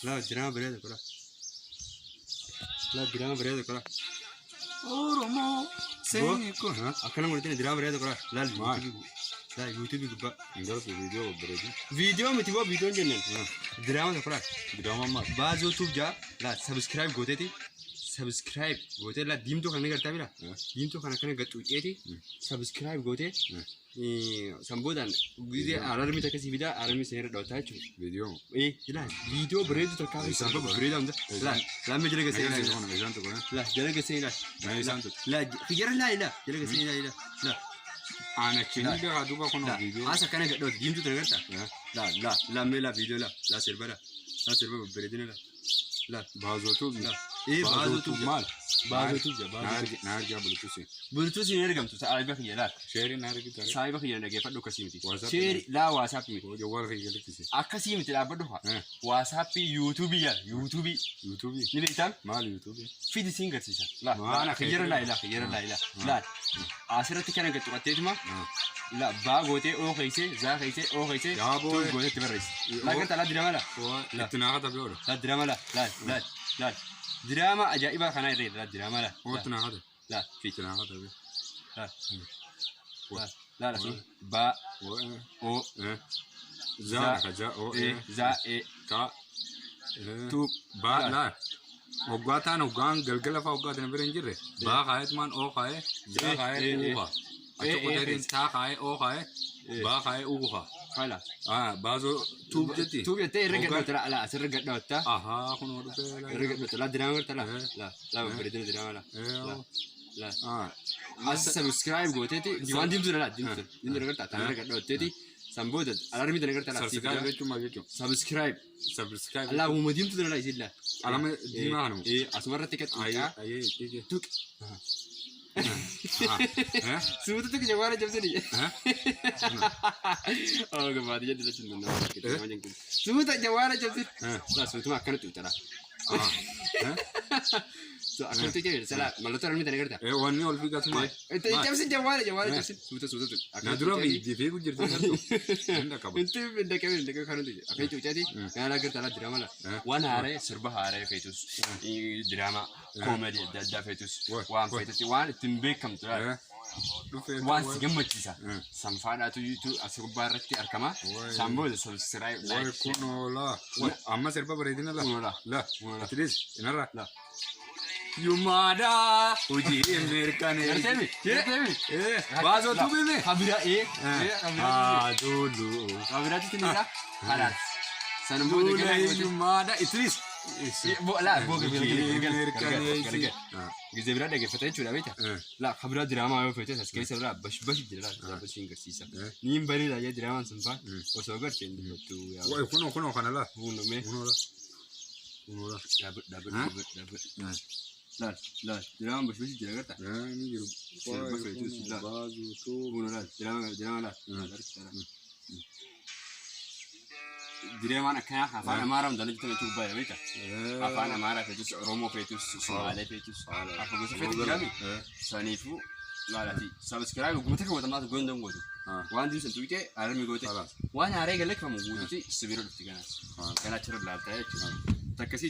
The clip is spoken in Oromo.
Laa, diraama bareeda tokko laa. Laa, diraama bareeda tokko laa. Oromoo seeko. Akkana godhatanii diraama bareeda tokko laa. Laal. Maal? YouTube, laa, YouTube gubbaa. Hin gartu viidiyoo babbareedu. Viidiyoo miti boo, viidiyoon jennaan. Diraama tokko laa. Diraamaan maal? Baazoo Tube jaa, laa, subscribe gooteeti. Subscribe gootee, laa, diimtuu kana ni gartaa bira. Diimtuu kana akkana gaxuuceeti. Subscribe gootee. San boodaan gizee alarmii takka si fidaa, alarmii seera dhawwataa jechuudha. Viidiyoo. Ee, laa, viidiyoo bareedu takkaa fi sirba bareedaa hunda. Laa, laa, mee jala gasee laa. Isaan tokko. Laa, jala gasee laa. Mee isaan tokko. Laa, jara laa, laa, jala gasee laa, laa, laa. Ana kini gaa duuba kun Laa, viidiyoo. as akkana gadhooti, diimtuu tana gartaa. Laa, laa, laa, mee laa, viidiyoo laa, laa, sirba laa, laa, sirba babbareedina laa, laa. Baazoo Tube. Laa. Ee, Baazoo Tube. Maal? Baazoo Tube jaa, Baazoo Tube. Na argaa Bluetooth. Bluetooth hin argamtu, saayiba kiyya laa. Sheerii na argita. Saayiba kiyya dhaggeeffadhu, akkasii miti. WhatsApp. Sheeri laa, WhatsApp miti. Jawwaal kiyya galakkise. Akkasii miti, dhaabbadhu haa. WhatsApp, YouTube yaa, YouTube. YouTube. Ni beektaa? Maal YouTube? Fidi, siin garsiisa. Laa, Maal laa, kiyyara laa, ilaa, kiyyara laa, ilaa, laa. Asirratti kana gad tuqatteetuma laa, baa gootee, oo keeysee, zaa keeysee, oo keeysee, Yaa boo. Tube gootee itti barreessi. Laa, gartaa, laa, diraama laa. Laa. Itti naa katabe oodha. Laa, diraama laa, laa, laa, laa. Diraama ajaa'ibaa kanaa irra, laa, diraama laa. Itti naa katabe. Laa, fi Itti naa katabe. Laa, laa, laa, laa, baa, oo, Zaa ka ja o e, zaa, e, ka Tube. Baa laa. Hoggaa taan hoggaan galgala fa'aa hoggaa tana bira hin jirre. Baa kaayetumaan oo kaayee zaa kaayee uu kaa. Achi qoteetiin taa kaayee oo kaayee baa kaayee uu kaa. Kala. Ah, Baazoo Tube jetti. Tube jettee irra gadhoota, laa, laa, asirra gadhoota. Ahaa, kunoo dhufee. Irra gadhoota, laa, diraama garta, laa, laa, laa, babbareedina diraama, laa, laa, laa. Ah, As subscribe gooteeti waan diimtuu, laa, diimtuu diimtuu garta, tan irra gadhootteeti san booda alarmii tana garta, laa. Subscribe jechuun maal jechuun? Subscribe. Subscribe. Laa, uuma diimtuu tana, laa, isin laa. Qalama diimaa kana moo? Ee, asuma irratti qaxxuucaa. Ayyee, ayyee. Tuq. Ah, eh? Suuta tuq, jawaara jabsani. Oh, gabaati jedhu lachuun danda'amu. Suuta jawaara jabsini. Laa, suutuma akkana tuqxa, laa. Ah, eh? So akkana tuqxa sala mallattoo alarmii tana garta. Eh, wanni ol fiigatu maal? Itti cabsin, jawaara, jawaara cabsin. Suuta, suuta tuq. Na dura fiigdee fiigu jirti gartuu. Hin dhaqqabu. Inti hin dhaqqabe, kan nuti akka cuucaati kana laa garta, laa, diraama laa. Waan haaree, sirba haaree feetus, diraama koomedii adda addaa feetus, waan feetus, waan ittiin beekamtu laa. Dhufee. Waan si gammachiisa. Sanfaadhaatu YouTube as gubbaa irratti argama. San booda subscribe, Way like. Kunoo laa. Amma sirba bareedina laa. Kunoo laa. Laa. Kunoo laa. At least inarra. Laa. Yumaadhaa hojii mirkaneessi. Garteemi? Garteemi? Eh, Baazoo Tube mee? Habira ee. Habira. Haa duulu. Habiraatti tinisa. Kalaas. San booda Duula gana goote. hiyyummaadha. Itlis. Laa, boo, galgal galgal Mirkaneessi. galgal. Gizee biraa dhaggeeffata jechuudha, beektaa? Laa, kabiraa diraamaa yoo feetes as keessa biraa bash bash jira, laa, bash hin garsiisa. Niin bareeda jee, diraamaan sun faa osoo garte hin dubbattu yaa. Way kunoo, kunoo kana laa. Kunoo mee. Kunoo laa. Kunoo laa. Dhaabbadhu, dhaabbadhu, dhaabbadhu, dhaabbadhu. Laal, laal, diraamaan bash bash jira, garta? Ni jiru. Sirba feetus laa. Baazoo Tube. Kunoo laal, diraama, diraama laal. Laal, diraamaan akkanaa afaan Amaaraa hundaan hojjetame jechuu gubbaa jira, beektaa? Afaan Amaaraa feetus, Oromoo feetus, Sumaalee feetus, akka gosa feetu jiraami. Saniifuu laalati subscribe guutuu kan watamaatu goon gootu. Waan diimsan tuqxee alarmii goote. Waan haaree galakkamu guutuuti sibiira dhufti kanaas. Kana achirra laaltaa jechuudha. Takkasii.